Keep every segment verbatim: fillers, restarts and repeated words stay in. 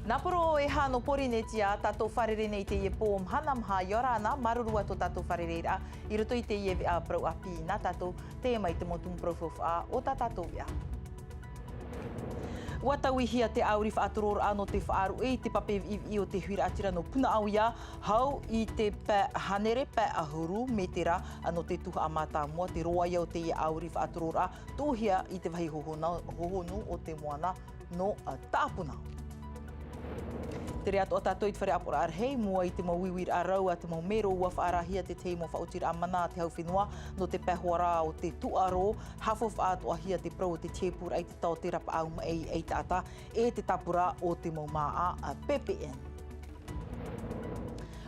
Nā poro e hā nō Porinetia, tātou fārerei nei i teie pō mahana maha, ʻia ora na, māuruuru atu tō tātou fārereiraʻa i roto i teie veʻa parau ʻāpī nā tātou, teie mai te mau tumu parau faufaʻa o tā tātou veʻa. ʻUa tauihia te ʻāuri faʻatororaʻa nō te faʻaruʻe i te pape viʻiviʻi o te huiraʻatira nō Punaʻauia, hau i te pae hānere pae ʻahuru mētera nō te tuhaʻa mātāmua te roaʻa o teie ʻāuri faʻatororaʻa, tuʻuhia i te vāhi hohona-, hohonu o te moana nō, ā, Taʻapuna. Tere atoʻa tātou i te fare ʻāpoʻoraʻa rahi, mua i te mau uiuiraʻa rau a te mau mero, ʻua faʻaarahia te tahi mau faʻaotiraʻa mana a te hau fenua nō te pae hoʻi ra o te tūʻaro, haʻafaufaʻa atoʻahia te parau o te tiepuraʻa i te taote rapaʻau maʻi ʻaitaʻata, e te tāpura o te mau māʻa, ā, P P N.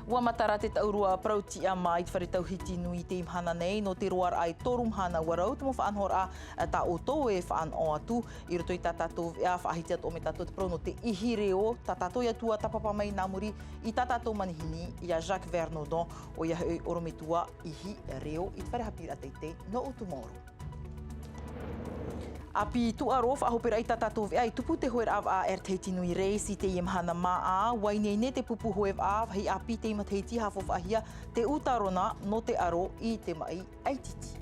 ʻUa matara te taurua parau tiʻamā i te fare tauhiti nui i teie mahana nei, nō te roaraʻa e toru mahana ʻua rau te mau faʻanahoraʻa, ā, tā ʻoutou e faʻanaho atu i roto i tā tātou veʻa. Faʻahiti atoʻa mai tātou te parau nō te ihi reo, tā tātou ia tuatāpapa mai nā muri i tā tātou manihini, ia Jacques Vernoodon, ʻoia hoʻi ʻorometua ihi reo i te fare haʻapiʻiraʻa teitei nō Utumaoro. ʻĀpī tūʻaro faʻahoperaʻa i tā tātou veʻa, i tupu te hoeraʻa vaʻa Air Tahiti Nui Race i teie mahana māʻa. ʻUa ineine te pupu hoe vaʻa, vāhi ʻāpī teie matahiti, haʻafaufaʻahia te ʻuta rona nō te aro i te maʻi ʻaititi.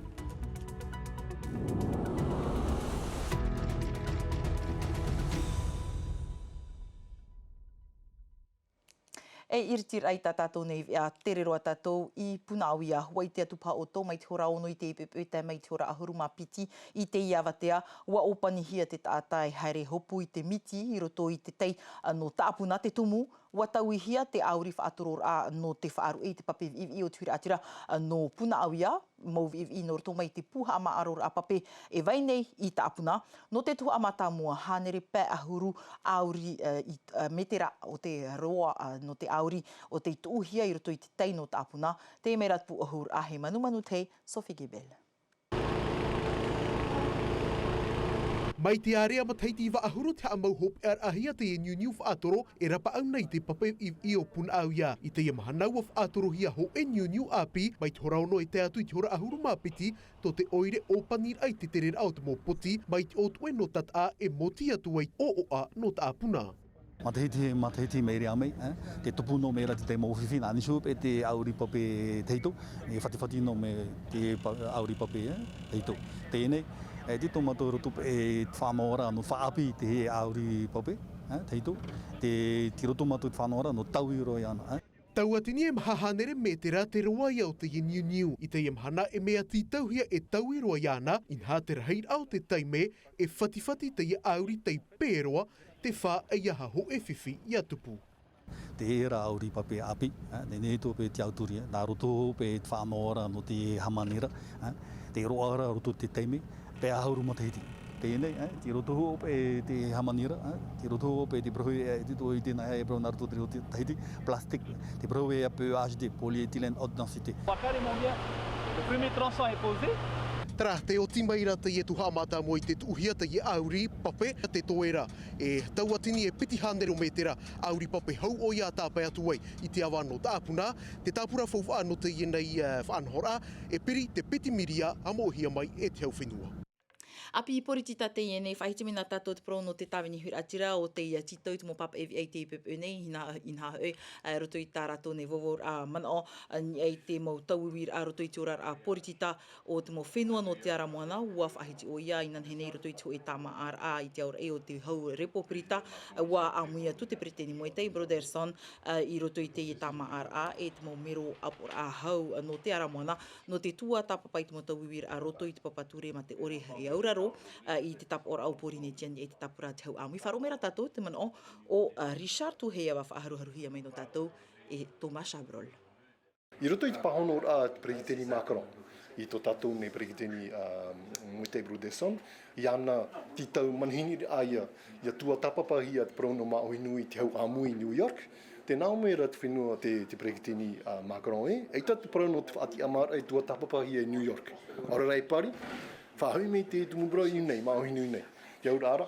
E iritiraʻa i tā tātou nei veʻa, tere roa tātou i Punaʻauia. ʻUa ʻite atu paha ʻoutou, mai te hora ono i teie poʻipoʻi tae mai i te hora ʻahuru mā piti i teie avatea, ʻua ʻōpanihia te taʻata e haere hopu i te miti i roto i te tai nō Taʻapuna. Te tumu, ʻua tauihia te ʻāuri faʻatororaʻa nō te faʻaruʻe i te pape viʻiviʻi o te huiraʻatira nō Punaʻauia, mau viʻiviʻi nō roto mai i te pū haʻamāʻaroraʻa pape e vai nei i Taʻapuna, nō te tuhaʻa mātāmua hānere pae ʻahuru ʻāuri, ā, i, ā, mētera o te roaʻa, ā, nō te ʻāuri o tei tuʻuhia i roto i te tai nō Taʻapuna. Teie mai ra te pū ʻahuru ʻāhei manumanu tei Sophie Gebel. Mai te ārea matahiti vaʻahuru te haʻamau hopeʻaraʻahia teie niuniu faʻatoro e rapaʻau nei te pape viʻiviʻi o Punaʻauia. I teie mahana ʻua faʻatorohia hōʻē niuniu ʻāpī, mai te hora ono e tae atu i te hora ʻahuru mā piti, tō te ʻoire ʻōpaniraʻa i te tereraʻa o te mau poti, mai te ʻōtuʻe nō Tataʻa e moti atu ai ʻōʻoʻa nō Taʻapuna. Matahiti, matahiti mai reira mai, ā, te tupu noa mai ra te tahi mau fifi nā niʻa iho e te ʻāuri pape tahito, e fatifati noa mai te pa-, ʻāuri pape, ā, tahito. Teie nei, ā, tei tō mātou roto e faʻanahoraʻa nō faʻaʻāpī te ʻāuri pape, ā, tahito. Te, tei roto mātou te faʻanahoraʻa nō taui roa iāna, ā. Tauatini e maha hānere mētera te roaʻa o teie niuniu. I teie mahana e mea tītauhia e taui roa iāna, inaha te rahiraʻa o te taime e fatifati teie ʻāuri tai pē roa, tē faʻaʻeiaha hōʻē fifi ʻia tupu. Te ʻāuri pape ʻāpī, ā, nehenehe atoʻa paʻi te autūria, nā roto paʻi te faʻanahoraʻa nō te hāmaniraʻa, ā, te roaʻa ra roto i te taime, pae ʻahuru matahiti. Teie nei, ā, tei roto hoʻi paʻi te hāmaniraʻa, ā, tei roto hoʻi paʻi te parau e, e, te, te, te, nā, e parau nā roto te reo Tahiti, plastique, te parau e P E H D, polyéthylène haute densité. Whakaari mō ia, le premier tronçon est posé. Terā, tē oti mai ra teie tuhaʻa mātāmua i te tuʻuhia teie ʻāuri pape, te toe ra e tauatini e piti hānere mētera ʻāuri pape hau ʻoia tāpae atu ai i te ava nō Taʻapuna, te tāpura faufaʻa nō teie nei, ā, faʻanahoraʻa, e piri te piti miria ʻa moʻehia mai e te hau fenua. ʻĀpī poritita teie nei, faʻahiti mai nā tātou te parau nō te tāvini huiraʻatira o teie tītau i te mau pāpaʻi viʻiviʻi i teie poʻipoʻi nei, inaha, inaha hoʻi, ā, roto i tā rātou nei vauvau, ā, manaʻo, ā, i niʻa i te mau tauiuiraʻa roto i te oraraʻa poritita o te mau fenua nō te ara moana, ʻua faʻahiti ʻoia inanahi nei i roto i te hōʻē tāmāʻaraʻa i te aoraʻi o te hau repo pirita, ʻua ʻāmui atu te peretiteni Moetai Brotherson, ā, i roto i teie tāmāʻaraʻa e te mau mero ʻāpoʻoraʻa hau, ā, nō te ara moana, nō te tuatāpapa i te mau tauiuiraʻa roto i te papa ture mā te ʻore e auraro, ā, i te tāpaʻoraʻa o Porinetia i te tāpura te hau ʻāmui. Faʻaroʻo mai ra tātou te manaʻo o, ā, Richard Tuheava, faʻaharuharuhia mai nō tātou e Thomas Chabrol. I roto i te pāhonoraʻa a te peretiteni Macron i tō tātou nei peretiteni, ā, Moetai Brotherson, i ana tītau manihini ra ia, ʻia tuatāpapahia te parau nō māʻohi nui i te hau ʻāmui i New York. Tē nā ʻō mai ra te fenua, te, te peretiteni, ā, Macron ē, ʻaita te parau nō te faʻatiʻamāraʻa e tuatāpapahia i New York. ʻAore rā e pari, faʻahoʻi mai te tumu parau i ʻō nei, māʻohi nui nei. Te auraʻa ra,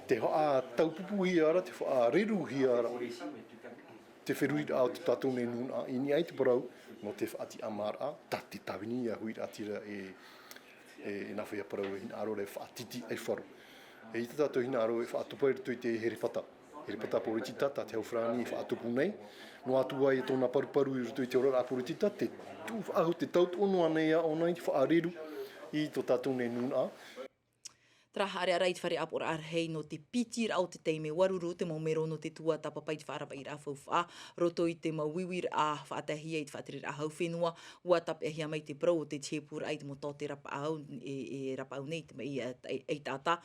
te faʻataupupuhia ra, te faʻareruhia ra te feruriraʻa o tō tātou nei nūnaʻa i niʻa i te parau nō te faʻatiʻamāraʻa, tā te tāvini ia huiraʻatira e, e, e nā fea parau e hinaʻaro ra e faʻatitiʻaifaro. E ʻaita tātou hinaʻaro e faʻatupu i roto i te herepata. Herepata poritita tā te hau farāni e faʻatupu nei. Noa atu ai tōna paruparu i roto i te oraraʻa poritita, te tū faʻahou, te tautoʻo noa nei ʻōna i faʻareru i tō tātou nei nūnaʻa. Tara haʻareʻa i te fare ʻāpoʻoraʻa rahi nō te piti raʻa o te taime, ua ruru te mau mero nō te tuatāpapa i te faʻaravaʻiraʻa faufaʻa roto i te mau uiuiraʻa faʻataehia i te faʻatereraʻa hau fenua. Ua tāpeʻahia mai te parau o te tihepūraʻa i te mau taote rapaʻau e rapaʻau nei i te maʻi ʻaitaʻata,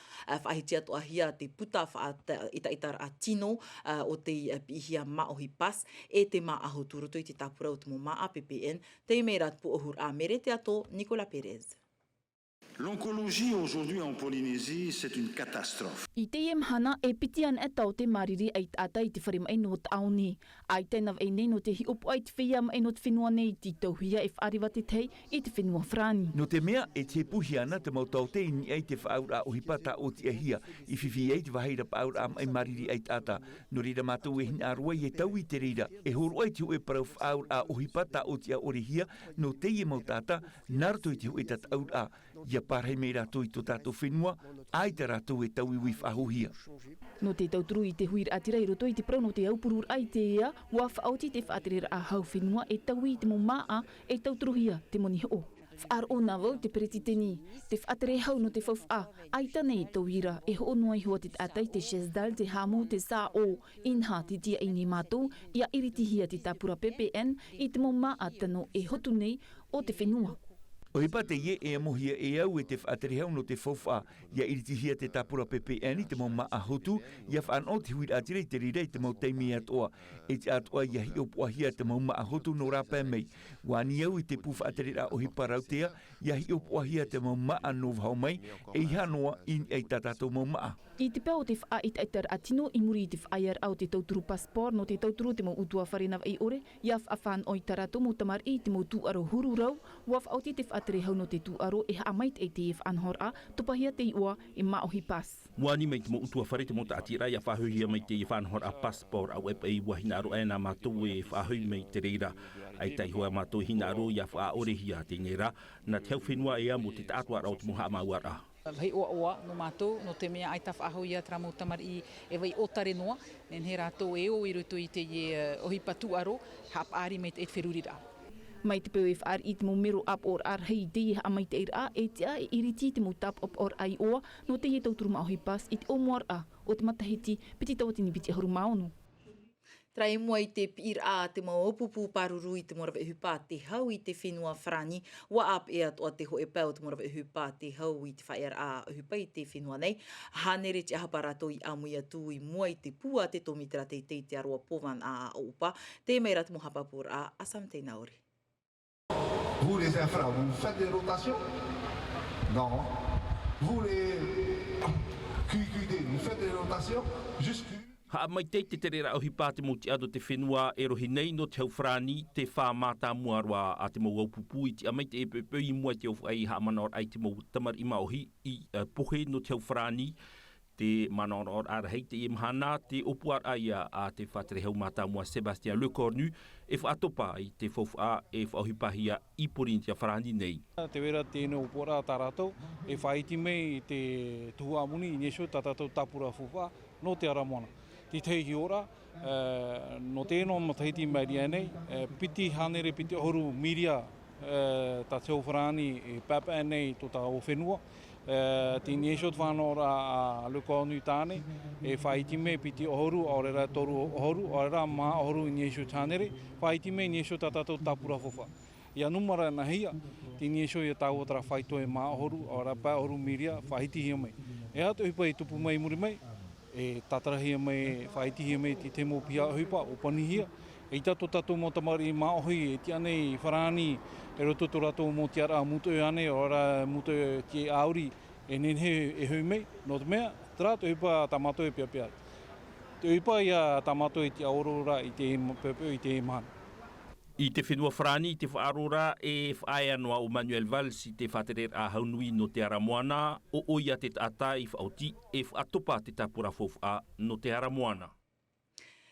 faʻahiahia atoʻahia te puta faʻaʻetaʻetaraʻa tino o te piʻihia māʻohi pass e te māʻa hotu roto i te tāpura o te mau māʻa ppn. Tei mai rā te pūʻohuraʻa merete ato nicolas perez. L'oncologie aujourd'hui en Polynésie, c'est une catastrophe. I teie mahana e piti ana e taote māriri ʻaitaʻata i te fare maʻi nō taʻoni. ʻAita e navaʻi nei nō te hiʻopoʻa i te feiā maʻi nō te fenua nei i te tauhia e faʻareva tētahi i te fenua farāni. Nō te mea e tihepūhia ana te mau taote i niʻa i te faʻaauraʻa ʻohipa tāʻotiʻahia i fifi ai te vāhi rapaʻauraʻa maʻi māriri ʻaitaʻata. Nō reira mātou e hinaʻaro ai e taui i te reira e hōroʻa i te hōʻē parau faʻaauraʻa ʻohipa tāʻotiʻa ʻore hia nō teie mau taʻata nā roto i te hōʻē tataʻuraʻa ia pārahi mai rātou i tō tātou fenua, ʻaita rātou e tauiui faʻahouhia. Nō te tauturu i te huiraʻatira i roto i te parau nō te aupururaʻa i te ea, ua faʻaoti te faʻatereraʻa hau fenua e taui i te mau māʻa e tauturuhia te moni hoʻo. Faʻaroʻo nā vau te peretiteni, te faʻatere hau nō te faufaʻa, ʻaita nei e taui ra, e hoʻo noa iho ā te taʻata i te chesdal, te hamu, te saʻo. Inaha te tiaʻi nei mātou ia iritihia te tāpura ppn i te mau māʻa tano e hotu nei o te fenua. ʻOhipa teie e amohia e au e te faʻatere hau nō te faufaʻa ia iritihia te tāpura ppn i te mau māʻa hotu, ia faʻanaʻo te huiraʻatira i te reira i te mau taime atoʻa. E tiʻa atoʻa ia hiʻopoʻahia te mau māʻa hotu nō rāpae mai. Ua ani au i te pū faʻatereraʻa ʻohipa rautea ia hiʻopoʻahia te mau māʻa nō vaho mai, e iha noa i niʻa i tā tātou mau māʻa. I te pae o te faʻaʻetaʻetaraʻa tino i muri i te faʻaearaʻa o te tauturu passport nō te tauturu o te mau ʻutuāfare navaʻi ʻore, ia faʻafānaʻo i tā rātou mau tamariʻi i te mau tūʻaro huru rau. Ua faʻaoti te faʻatere hau nō te tūʻaro e haʻamaitaʻi i teie faʻanahoraʻa, topahia te iʻoa e māʻohi pass. Ua ani mai te mau ʻutuāfare te mau tāʻatiraʻa ia faʻahoʻihia mai i teie faʻanahoraʻa passport, auē paʻi ua hinaʻaro aʻe nā mātou e faʻahoʻi mai i te reira. ʻAita iho ā mātou e hinaʻaro ia faʻaʻorehia teie nei rā nā te hau fenua e amo te taʻatoʻaraʻa o te mau haʻamāuʻaraʻa. Vāhi ʻoaʻoa nō mātou, nō te mea ʻaita faʻahou ia terā mau tamariʻi e vai ʻōtare noa, nehenehe rātou e ō i roto i teie ʻohipa tūʻaro, haʻapaʻari mai te feruriraʻa. Mai te peu e faʻariʻi i te mau mero ʻāpoʻoraʻa rahi i teie haʻamaitaʻiraʻa, e tiʻa e iriti i te mau tāpaʻopaʻoraʻa iʻoa nō teie tauturu māʻohi pass i te ʻōmuaraʻa o te matahiti piti tauatini piti ʻahuru mā ono. Terā i mua i te piʻiraʻa a te mau ʻōpūpū pāruru i te mau rave ʻohipa a te hau i te fenua farāni, ua ʻāpeʻe atoʻa te hōʻē pae o te mau rave ʻohipa a te hau i te faʻaearaʻa ʻohipa i te fenua nei. Hānere tiʻahapa rātou i ʻāmui atu i mua i te pū a te tōmitera teitei i te aroa pōvana a ʻoʻopa. Tei mai rā te mau haʻapāpūraʻa a sam teinaore. Vous les infra, vous faites des rotations? Non. Vous les Q Q D, vous faites des rotations? Juste Q. Haʻamaitaʻi te tereraʻa ʻohipa a te mau tiʻa nō te fenua e rohi nei nō te hau farāni, te fā mātāmua roa a te mau ʻōpūpū i tiʻa mai te ʻepeʻepe i mua i te ʻōfaʻi haʻamanaʻoraʻa i te mau tamariʻi māʻohi i pohe nō te hau farāni. Te manaʻonaʻoraʻa rahi i teie mahana, te ʻōpuaraʻa ia a te faʻatere hau mātāmua Sébastien Lecornu e faʻatopa i te faufaʻa e faʻaʻohipahia i Pōrīnetia farāni nei. Te vera teie nei ʻōpuaraʻa tā rātou e faʻaiti mai i te tuhaʻa moni i niʻa iho tā tātou tāpura faufaʻa nō te ara moana. Te tahi hiʻoraʻa, nō teie nei matahiti i maʻiri aʻe nei, piti hānere piti ʻahuru miria tā te hau farāni e papaʻe nei i tō tātou fenua. Teie nei iho te fānaʻoraʻa a Lecornu tāne e faʻaiti mai piti ʻahuru, ʻaore rā toru ʻahuru, ʻaore rā mā ʻahuru i niʻa iho te hānere, faʻaiti mai i niʻa iho tā tātou tāpura faufaʻa. Ia nūmera nā hia, teie nei iho ia tāua terā faito e mā ʻahuru, ʻaore rā pae ʻahuru miria faʻaitihia mai. E aha te ʻohipa i tupu mai i muri mai? E tātarahia mai, faʻaitihia mai te tahi mau piha ʻohipa, ʻōpanihia. ʻEita tō tātou mau tamariʻi māʻohi e tiʻa nei i farāni, i roto i tō rātou mau tiʻaraʻa mūtoʻi ānei, ʻaore rā mūtoʻi ʻāuri, e nehenehe e hoʻi mai. Nō te mea, terā te ʻohipa tā mātou e peapea. Te ʻohipa ia tā mātou e tiʻaoro ra i teie peʻopeʻo i teie mahana. I te fenua farāni i te faʻaroʻo ra e faʻaea noa o manuel valls i te faʻatereraʻa hau nui nō te ara moana. ʻO ʻoia te taʻata i faʻaoti e faʻatopa te tāpura faufaʻa nō te ara moana.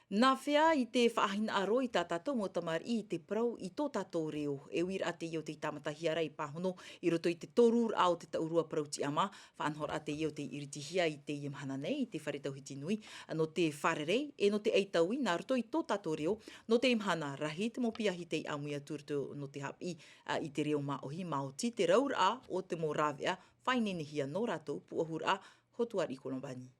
Nā hea i te faʻahinaʻaro i tā tātou mau tamariʻi i te parau i tō tātou reo? E uiraʻa teie o tei tāmatahia ra i pāhono i roto i te toruraʻa o te taʻurua parau tiʻamā, faʻanahoraʻa teie o tei iritihia i teie mahana nei i te fare tauhiti nui, nō te fārerei e nō te ʻaitaui nā roto i tō tātou reo, nō teie mahana rahi te mau piahi tei ʻāmui atu i roto nō te haʻapiʻi, ā, i te reo māʻohi, maoti te rauraʻa o te mau rāveʻa faʻaineinehia nō rātou, pūʻohuraʻa, Hotuariʻi Kolobani.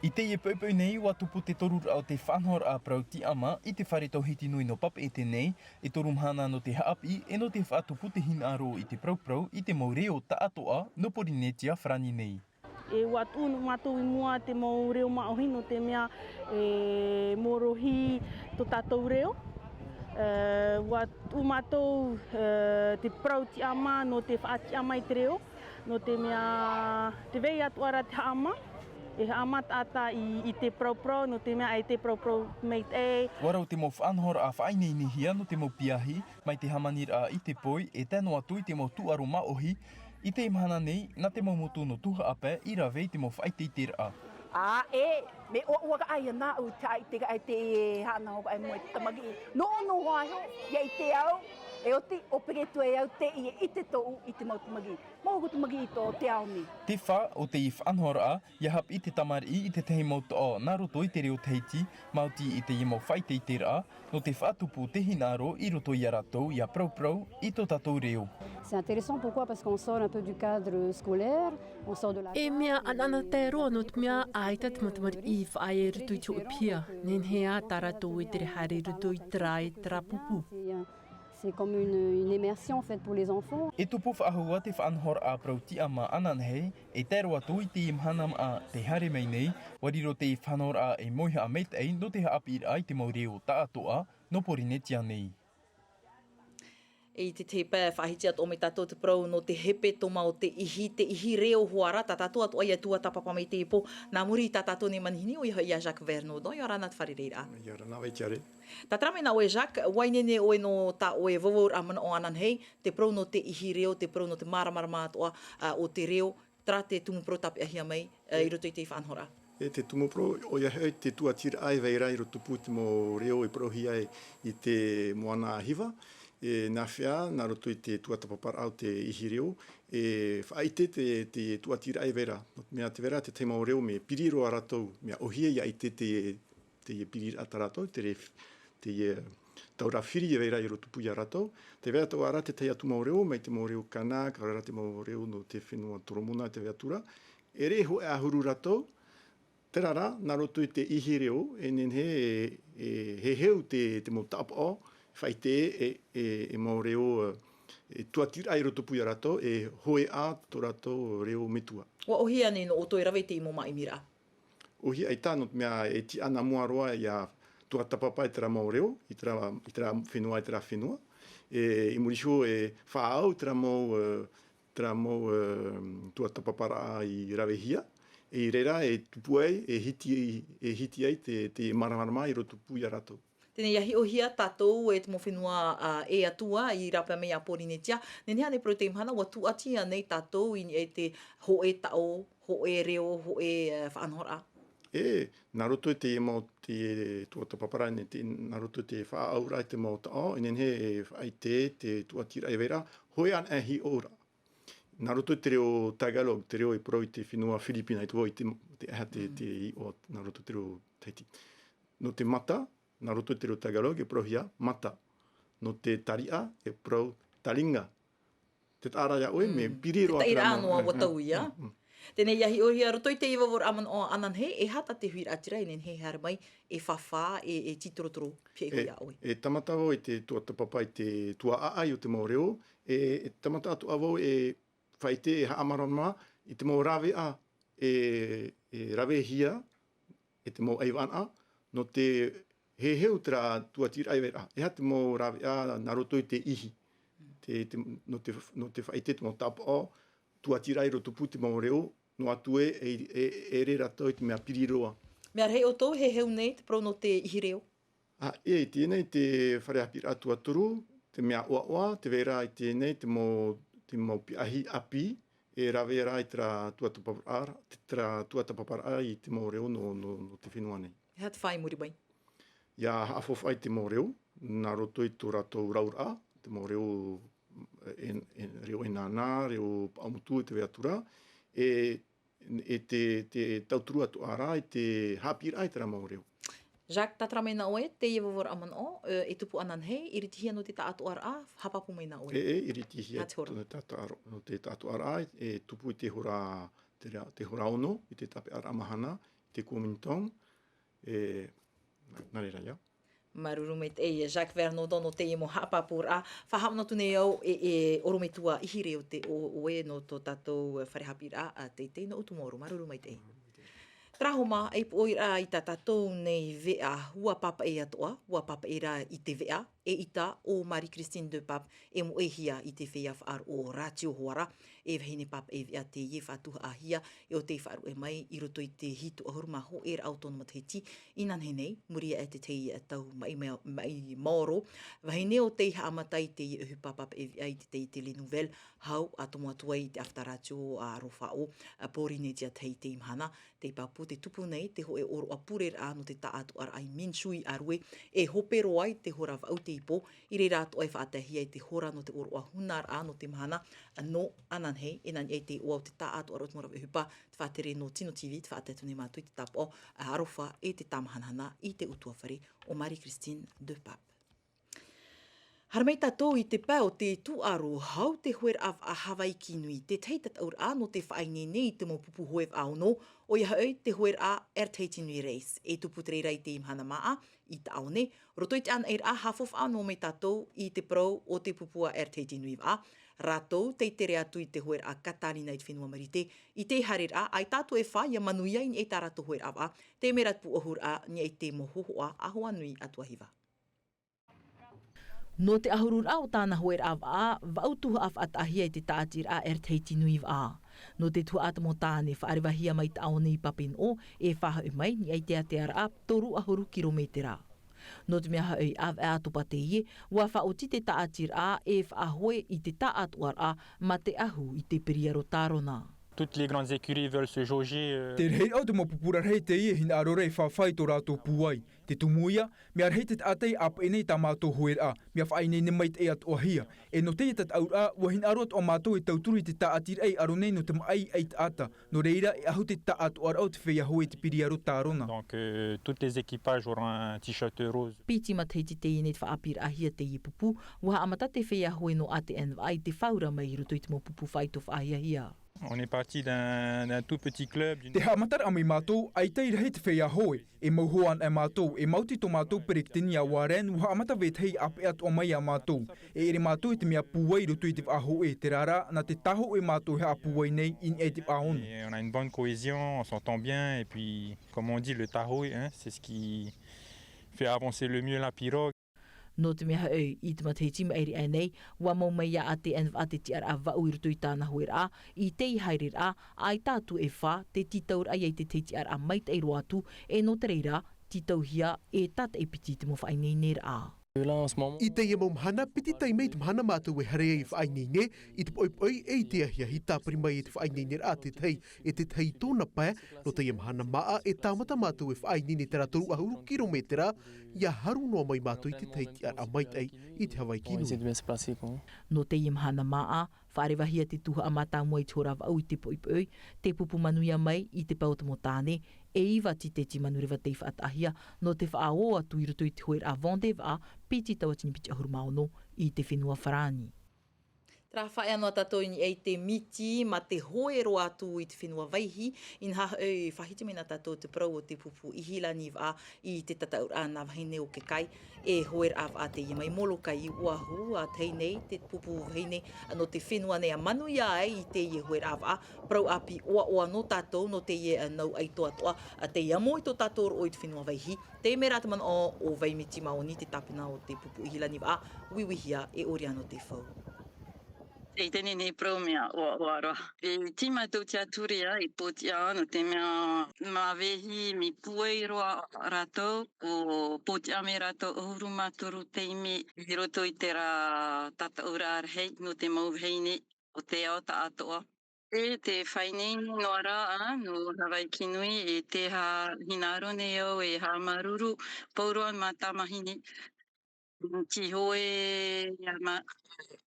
I teie poʻipoʻi nei, ʻua tupu te toruraʻa o te faʻanahoraʻa parau tiʻamā i te fare tauhiti nui nō Papeʻete nei, e toru mahana nō te haʻapiʻi, e nō te faʻatupu te hinaʻaro i te parauparau i te mau reo taʻatoʻa nō Porinetia farāni nei. E, ʻua tuʻu mātou i mua te mau reo māʻohi, nō te mea e morohi tō tātou reo. E, ʻua tuʻu mātou, e, te parau tiʻamā nō te faʻatiʻamā i te reo, nō te mea tē vai atoʻa ra te haʻamā, e haʻamā taʻata i, i te parauparau, nō te mea ʻaita e parauparau maitaʻi. ʻUa rau te mau faʻanahoraʻa faʻaineinehia nō te mau piahi, mai te hāmaniraʻa i te poi, e tae noa atu i te mau tūʻaro māʻohi. I teie mahana nei, nā te mau motu nō Tuhaʻa pae i rave i te mau faʻaʻiteʻiteraʻa. Ā, e, mea ʻoaʻoa ʻaʻe ia nāʻu, te haʻaʻite ʻaʻe te haʻanaho ʻaʻe i mua i te tamagiʻi. Noʻu noa iho, ʻia ʻite au, e oti, ʻo peke atu ai au teie ʻite tōʻu i te mau tamagiʻi. Mau hoku tamagiʻi tō te ao nei. Te fā o teie faʻanahoraʻa, ʻia haʻapiʻi te tamariʻi i te tahi mau taʻo nā roto i te reo Tahiti, maoti i teie mau faʻaʻiteʻiteraʻa, nō te faʻatupu te hinaʻaro i roto ia rātou ʻia parauparau i tō tātou reo. C'est intéressant, pourquoi ? Parce qu'on sort un peu du cadre scolaire, on sort de la... E mea ʻanaʻanatae roa, nō te mea ʻaita te mau tamariʻi i faʻaea i roto i te hoʻi piha, nehenehe ā tā rātou e tere haere i roto i terā, i terā pupu. C'est, euh, c'est comme une, une immersion, en fait, pour les enfants. E tupu faʻahou ā te faʻanahoraʻa parau tiʻamā ananahi, e tae roa atu i te mahana maʻa tei haere mai nei, ʻua riro te faʻanahoraʻa ei mauhaʻa maitaʻi nō te haʻapiʻiraʻa i te mau reo taʻatoʻa nō Porinetia nei. I te tahi pae, faʻahiti atoʻa mai tātou te parau nō te hepetoma o te ihi, te ihi reo hoʻi ra, tā tātou atoʻa ïa tuatāpapa mai i teie pō. Nā muri i tā tātou nei manihini, ʻoia hoʻi ïa Jacques Verneau. ʻIa ora na te fārereiraʻa. ʻIa ora na, vai te ʻāreʻa. Tātara mai na ʻoe Jacques, ʻua ineine ʻoe nō tā ʻoe vauvau manaʻo ananahi, te parau nō te ihi reo, te parau nō te māramarama atoʻa, ā, o te reo, terā te tumu parau tāpeʻahia mai, ā, i roto i te faʻanahoraʻa. E te tumu parau, ʻoia hoʻi te tuatiraʻa e vai ra i roto pū i te mau reo e parauhia ai i te moana hiva, e nā hea, nā roto i te tuatāpaparaʻa o te ihi reo, e faʻaʻite te, te tuatiraʻa e vai ra. Nō te mea tē vai ra te tahi mau reo mea piri roa rātou, mea ʻōhie ʻia ʻite te, te, te piriraʻa tā rātou, te re-, te, e, taura firi e vai ra i roto pū ia rātou. Tē vai atoʻa ra te tahi atu mau reo, mai te mau reo Kanak, ʻaore ra te mau reo nō te fenua Toromona, tē vai atu ra. E ʻere hōʻē ʻahuru rātou, terā rā, nā roto i te ihi reo, e nehenehe e, e heheu te, te mau tāpaʻo, faʻaʻite e, e, e mau reo, e tuatiraʻa i roto pū ia rātou, e hōʻē ā tō rātou reo metua. ʻUa ʻōhie ānei nō ʻoutou e rave i te mau māʻimiraʻa? ʻOhie ʻaita, nō te mea e tiʻa nā mua roa ʻia tuatāpapa i terā mau reo, i terā, i terā fenua, i terā fenua. E, i muri iho e faʻaau terā mau, e, terā mau, e, tuatāpaparaʻa i ravehia. E i reira e tupu ai, e hiti, e hiti ai te, te māramarama i roto pū ia rātou. Teie nei, ʻia hiʻohia tātou e te mau fenua, ā, e atu ā, i rāpae mai iā Porinetia. Nehenehe ānei parau i teie mahana, ʻua tūʻati ānei tātou i niʻa i te hōʻē taʻo, hōʻē reo, hōʻē, ā, faʻanahoraʻa? E, nā roto i te mau, te tuatāpaparaʻa nei, te, nā roto i te faʻaauraʻa i te mau taʻo, e nehenehe e faʻaʻite te tuatiraʻa e vai ra, hōʻē anaʻe hiʻoraʻa. Nā roto i te reo Tagalog, te reo e parau i te fenua Firipina, ʻaita vau i te, te aha te, te iʻoa nā roto i te reo Tahiti. Nō te mata, nā roto i te reo Tagalog, e parauhia mata. Nō te tariʻa, e parau taringa. Tē taʻa ra iā ʻoe, mea piri roa terā mau. Te taʻiraʻa noa ʻua tau ia. Teie nei, ʻia hiʻohia, roto i te vauvau manaʻo ananahi, e aha tā te huiraʻatira e nehenehe e haere mai, e fāfā, e, e tītorotoro, pea iho iā ʻoe? E, e tāmata vau i te tuatāpapa i te tuaʻaʻai o te mau reo, e, e tāmata atoʻa vau e faʻaʻite, e haʻamāramarama i te mau rāveʻa e, e ravehia e te mau ʻaivānaʻa, nō te heheu terā tuatiraʻa e vai ra. E aha te mau rāveʻa nā roto i te ihi. Te, te, nō te, nō te faʻaʻite te mau tāpaʻo, tuatiraʻa i roto pū i te mau reo, noa atu ē, e, e, e ʻere rātou i te mea piri roa. Mea rahi ʻoutou e heheu nei te parau nō te ihi reo? Ā, e, i teie nei te fare haʻapiʻiraʻa tuatoru, te mea ʻoaʻoa, tē vai ra i teie nei te mau, te mau piahi ʻāpī, e rave ra i terā tuatāpaparaʻa, terā tuatāpaparaʻa i te mau reo nō, nō, nō te fenua nei. E aha te fā i muri mai? ia haʻafaufaʻa i te mau reo, nā roto i tō rātou rauraʻa, te mau reo, e, e, reo ʻenana, reo paʻamotu e te veʻa atu ra, e, e te, te tauturu atoʻa ra i te haʻapiʻiraʻa i terā mau reo. Jacques, tātara mai nā ʻoe, teie vavaraʻa manaʻo, e, e tupu ananahi, i ritihia nō te taʻatoʻaraʻa, haʻapāpū mai nā ʻoe. E, e, i ritihia nā te hora. Nō te taʻatoʻa-, nō te taʻatoʻaraʻa, e tupu i te hora, te ra-, te hora ono, i te tāpeʻaraʻa mahana, i te Kuomintang, e, nā, nā reira ia. Māuruuru maitaʻi, Jacques Vernon, nō teie mau haʻapāpūraʻa. Faʻahaʻamanaʻo atu nei au, e, e ʻorometua Ihire o te, ʻo, ʻoe nō tō tātou fare haʻapiʻiraʻa, a, teitei nō ʻoutou mau ʻorometua. Māuruuru maitaʻi. Terā hoʻi mau poʻoiraʻa i tā tātou nei veʻa, ʻua pāpaʻi atoʻa, ʻua pāpaʻi rā i te veʻa, eʻita ʻo Marie-Christine Depape e moʻehia i te feiā faʻaroʻo rātio hoʻi ra, e vahine pāpaʻi veʻa teie faʻatuhaʻahia, e ʻo tei faʻaruʻe mai i roto i te hitu ʻahuru mā hōʻē raʻa o tōna matahiti, inanahi nei, i muri iho i te tahi tau maʻi, maʻi, maʻi maoro, vahine ʻo tei haʻamata i teie ʻohipa pāpaʻi veʻa i te tei te Les Nouvelles, hau ʻa tomo atu ai i te ʻāfata rātio a Aroha Faʻaʻō, a Pōrīnetia Tahi i teie mahana, tei pāpū te tupu nei te hōʻē ʻōroʻa pureraʻa nō te taʻatoʻaraʻa i Minshui ʻāruʻe, e hope roa i te hora vaʻu tei pō, i reira atoʻa e faʻataehia i te hora nō te ʻōroʻa hunaraʻa nō te mahana, nō ananahi, e nā niʻa i te iʻoa o te taʻatoʻaraʻa o te mau rave ʻohipa, te faʻatere nō Tino TV, tē faʻatae atu nei mātou i te tāpaʻo, a Aroha e te tāmahanahana i te ʻutuāfare ʻo Marie-Christine Depape. Haere mai tātou i te pae o te tūʻaro, hau te hoeraʻa vaʻa Havaiki Nui, te tahi tataʻuraʻa nō te faʻaineine i te mau pupu hoe vaʻa ono, ʻoia hoʻi te hoeraʻa Air Tahiti Nui Race, e tupu te reira i teie mahana māʻa, i Taʻaone, roto i te ʻānaʻiraʻa haʻafaufaʻa noa mai tātou i te parau o te pupu a Air Tahiti Nui Vaʻa, rātou tei tere atu i te hoeraʻa Katarina i te fenua Marite, i te haereraʻa, ʻaita atu e fā ia manuia i niʻa i tā rātou hoeraʻa vaʻa, te mea rā te pūʻohuraʻa, niʻa i te mau hōhoʻa ʻahoa nui atoʻa hiva. Nō te ʻahururaʻa o tāna hoeraʻa vaʻa, vaʻu tuhaʻa faʻataʻahia i te tāʻatiraʻa Air Tahiti Nui Vaʻa. Nō te tuhaʻa atoʻa mau tāne faʻarevahia mai Taʻaone i Papeʻete, e faʻahoʻi mai niʻa i te ʻātearaʻa toru ʻahuru kirometera. Nō te mea hoʻi ʻāvaʻe atoʻa teie, ʻua faʻaoti te tāʻatiraʻa e faʻahoʻi i te taʻatoʻaraʻa mā te ʻahu i te piriaro tārona. Toutes les grandes écuries veulent se jauger, euh. Te rahiraʻa o te mau pupu rarahi teie e hinaʻaro ra e fāfā i tō rātou pūai. Te tumu ia, mea rahi te taʻata e ʻāpeʻe nei i tā mātou hoeraʻa, mea faʻaineine maitaʻi atoʻahia. E nō teie tataʻuraʻa, ʻua hinaʻaro atoʻa mātou e tauturu i te tāʻatiraʻa i ʻaro nei nō te maʻi ʻaitaʻata. Nō reira, e ʻahu te taʻatoʻaraʻa o te feiā hoe i te piriaro tārona. Donc, euh, tous les équipages auront un t-shirt rose. Piti matahiti teie nei tē faʻaʻāpīraʻahia teie pupu, ʻua haʻamata te feiā hoe nō ATN Vaʻa i te faʻaora mai i roto i te mau pupu faʻaitoito faʻahiahia. On est parti d'un, d'un tout petit club, d'une... Te haʻamataraʻa mai mātou, ʻaita i rahi te feiā hoe, e mau hoa anaʻe mātou, e maoti tō mātou peretiteni a Warren, ʻua haʻamata vetahi e ʻāpeʻe atoʻa mai iā mātou. E ʻere mātou i te mea pūai i roto i te vaʻa hoe, terā rā, nā te tāhōʻē mātou e haʻapūai nei i niʻa i te vaʻa ono. Et on a une bonne cohésion, on s'entend bien, et puis, comme on dit, le tahoe, hein, c'est ce qui fait avancer le mieux la pirogue. Nō te mea hoʻi, i te matahiti maʻiri aʻe nei, ʻua mau mai iā ATN Vaʻa te tiʻaraʻa vaʻu i roto i tāna hoeraʻa, i teie haereraʻa, ʻaita atu e fā te tītauraʻa i te tahi tiʻaraʻa maitaʻi roa atu, e nō te reira, tītauhia e tātaʻi piti te mau faʻaineineraʻa. I teie mau mahana, piti taime i te mahana mātou e haere ai e faʻaineine, i te poʻipoʻi e i te ahiahi tāpiri mai e te faʻaineineraʻa te tahi, e te tahi i tōna pae, nō teie mahana māʻa e tāmata mātou e faʻaineine terā toru ʻahuru kirometera, ʻia haru noa mai mātou i te tahi tiʻaraʻa maitaʻi i te Havaiki Nui. Nō teie mahana māʻa, faʻarevahia te tuhaʻa mātāmua i te hora vaʻu i te poʻipoʻi, te pupu manuia mai i te pae o te mau tāne, e iva titeti manureva tei faʻataʻahia, nō te faʻaō atu i roto i te hoeraʻa Vendée Vaʻa, piti tauatini piti ʻahuru mā ono i te fenua Farāni. Terā faʻaea noa tātou i niʻa i te miti, mā te hoe roa atu i te fenua Vaihi, inaha hoʻi faʻahiti mai na tātou te parau o te pupu Ihilani Vaʻa i te tataʻuraʻa nā vahine o Kekai, e hoeraʻa vaʻa teie mai Molokai i Oʻahu, ʻa tahi nei te pupu vahine nō te fenua nei ʻa manuia ai i teie hoeraʻa vaʻa, parau ʻāpī ʻoaʻoa nō tātou, nō teie, ā, nau ʻaito atoʻa, ā, tei amo i tō tātou roʻo i te fenua Vaihi, te mea rā te manaʻo o Vaimiti Maoni te tāpena o te pupu Ihilani Vaʻa, uiuihia e Oriano Tefau. E teie nei parau mea ʻoaʻoa roa. E tei mātou tiʻaturi ā, i pōtiʻa, nō te mea mā Vaihi mea pūai roa rātou, ʻo pōtiʻa mai rātou ʻahuru mā toru taime i roto i terā tataʻuraʻa rahi nō te mau vahine o te ao taʻatoʻa. E te fāinei noa rā, ā, nō Hawaiki nui, e te hā-, hinaʻaro nei au e haʻamāuruuru, pauroa mā tamāhine. Te hoe, ia mā-,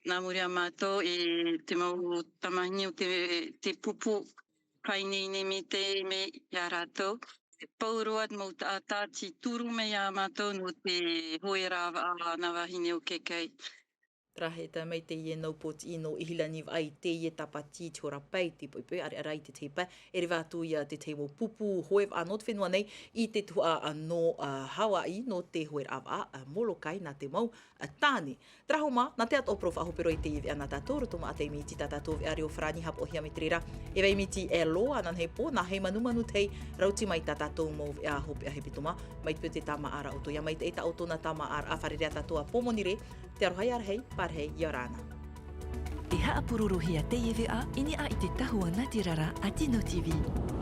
nā muri a mātou, e te mau tamāhine o te, te pupu, fāinei nei me te, me ia rātou. Pauroa mau taʻata, te turu mai ia mātou nō te hoe rāvaʻa nā vahine o Kekai. Tarahe tā mai teie nau pōtiʻi nō Ihilani Vaʻa i teie tāpati, te hora pae, te poʻipoʻi ʻareʻa i te teipa, e reva atu ia te tei mau pupu, hoe vaʻa nō te fenua nei, i te tuhaʻa nō, ā, Hawaii, nō te hoe rāvaʻa, ā, Molokai, nā te mau, ā, tāne. Tarahu mā, nā te atoʻa parau faʻahope roa i teie veʻa nā tātou, roto mā te miti tā tātou veʻa reo farāni haʻapaʻohia mai te reira, e vai miti e loa, nā hei pō, nā hei manumanu tei rauti mai tā tātou mau veʻa hopeʻa hepetoma, mai te peu te tāmāʻaraʻa ʻoutou, ia mai te ʻeta ʻoutou nā tāmāʻaraʻa fārerei tātou ā Pōmonire, Te aroha ia rahi, pārahi ia ora na. E haʻapurorohia teie veʻa i niʻa i te tahua nā te rara a Tino TV.